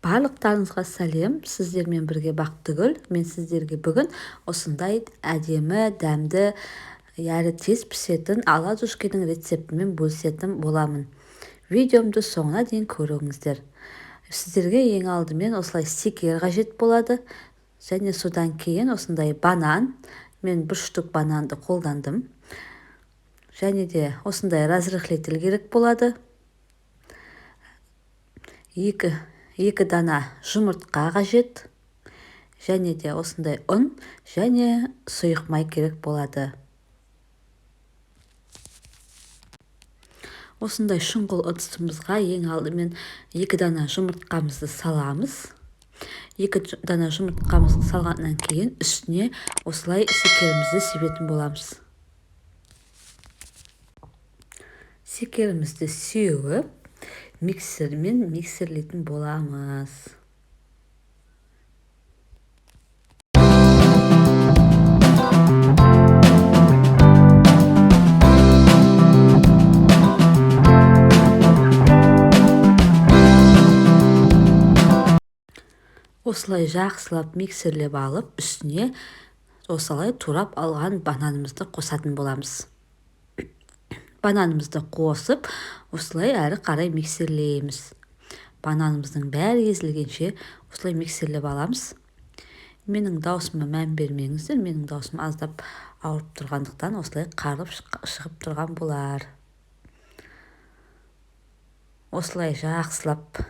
Барлықтарыңызға сәлем, сіздермен бірге Бақтыгүл. Мен сіздерге бүгін осындай әдемі, дәмді, әрі тез пісетін оладушкидің рецептімен бөлісетін боламын. Видеомды соңына дейін көріңіздер. Сіздерге ең алдымен осылай стикер қажет болады. Және содан кейін осындай банан. Мен бір штук бананды қолдандым. Және де осындай разрыхлитель керек болады. Екі дана жұмыртқа қажет. Және де осындай ұн және сұйық май керек болады. Осындай шұңғыл ыдысымызға ең алдымен 2 дана жұмыртқамызды саламыз. 2 дана жұмыртқамызды салғаннан кейін үстіне осылай секерімізді себетін боламыз. Секерімізді сеуіп, миксермен миксерлейтін боламыз. Осылай жақсылап миксерлеп алып, үстіне осылай турап алған бананымызды қосатын боламыз. Бананымызды қосып, осылай әрі қарай миксерлейміз. Бананымыздың бәрі езілгенше осылай миксерлеп аламыз. Менің даусыма мән бермеңіздер, менің даусым аздап ауырып тұрғандықтан осылай қарып шығып тұрған болар. Осылай жақсылап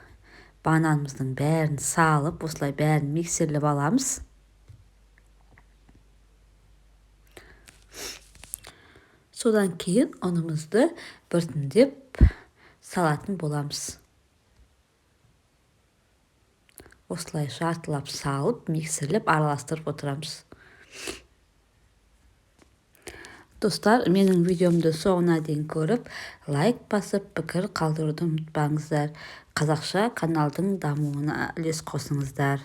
бананымыздың бәрін салып, осылай бәрін миксерлеп аламыз. Содан кейін ұнымызды біртіндеп салатын боламыз. Осылай жартылап салып, миксерлеп араластырып отырамыз. Достар, менің видеомды соңына дейін көріп, лайк басып, пікір қалдыруды ұмытпаңыздар. Қазақша каналдың дамуына үлес қосыңыздар.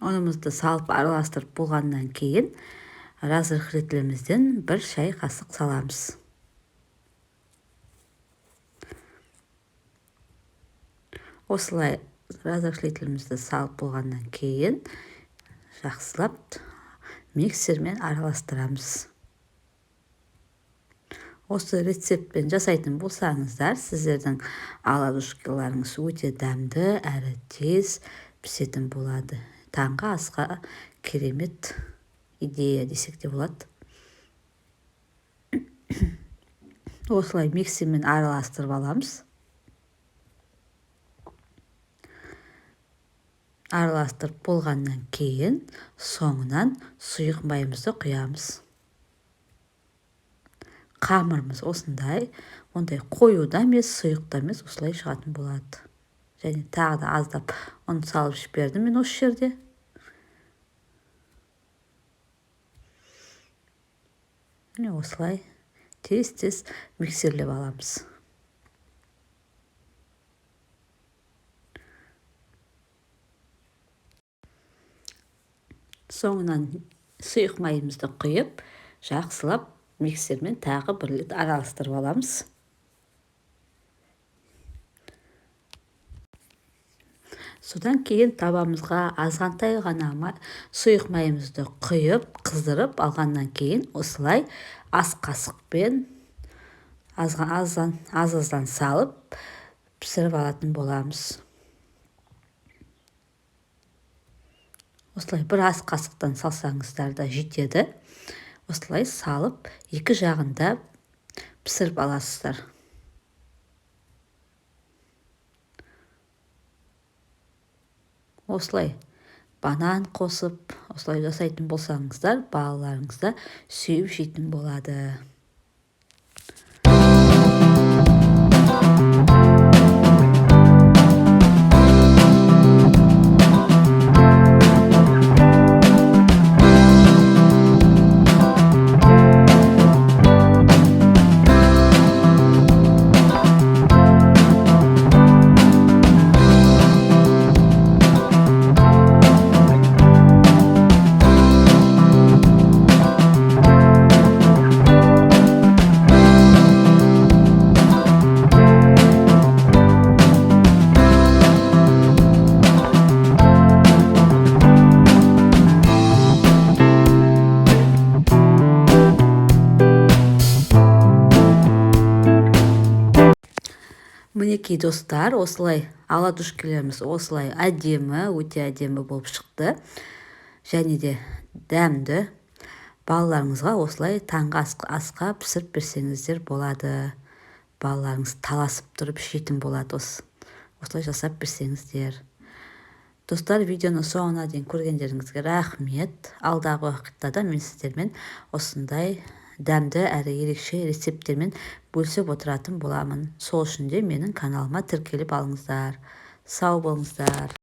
Ұнымызды салып араластырып болғаннан кейін разрыхлителімізден бір шай қасық саламыз. Осылай разрыхлителімізді салып болғаннан кейін жақсылап миксермен араластырамыз. Осы рецептпен жасайтын болсаңыздар, сіздердің оладушкиларыңыз өте дәмді әрі тез пісетін болады. Таңғы асқа керемет идея десек те болады. Осылай миксермен араластырып аламыз. Араластырып болғаннан кейін соңынан сұйық майымызды құямыз. Қамырымыз осындай, ондай қою да емес, сұйық та емес, осылай шығатын болады. Және тағы да аздап ұн салып жібердім мен осы жерде. Міне осылай тез-тез миксерлеп аламыз. Соңынан сұйық майымызды құйып, жақсылап миксермен тағы бір рет араластырып аламыз. Содан кейін табамызға азғантай ғана сұйық майымызды құйып, қыздырып алғаннан кейін осылай ас қасықпен аз-аздан салып пісіріп алатын боламыз. Осылай бір ас қасықтан салсаңыздар да жетеді. Осылай салып, екі жағында пісіріп аласыздар. Осылай банан қосып, осылай жасайтын болсаңыздар, балаларыңыз да сүйіп жейтін болады. Мінекей, достар, осылай оладушкилеріміз осылай әдемі, өте әдемі болып шықты және де дәмді. Балаларыңызға осылай таңғы асқа пісіріп берсеңіздер болады. Балаларыңыз таласып тұрып ішетін болады осылай жасап берсеңіздер. Достар, видеоны соңына дейін көргендеріңізге рахмет. Алдағы уақытта да мен сіздермен осындай дәмді әрі ерекше рецепттермен бөлісіп отыратын боламын. Сол үшін де менің каналыма тіркеліп алыңыздар. Сау болыңыздар!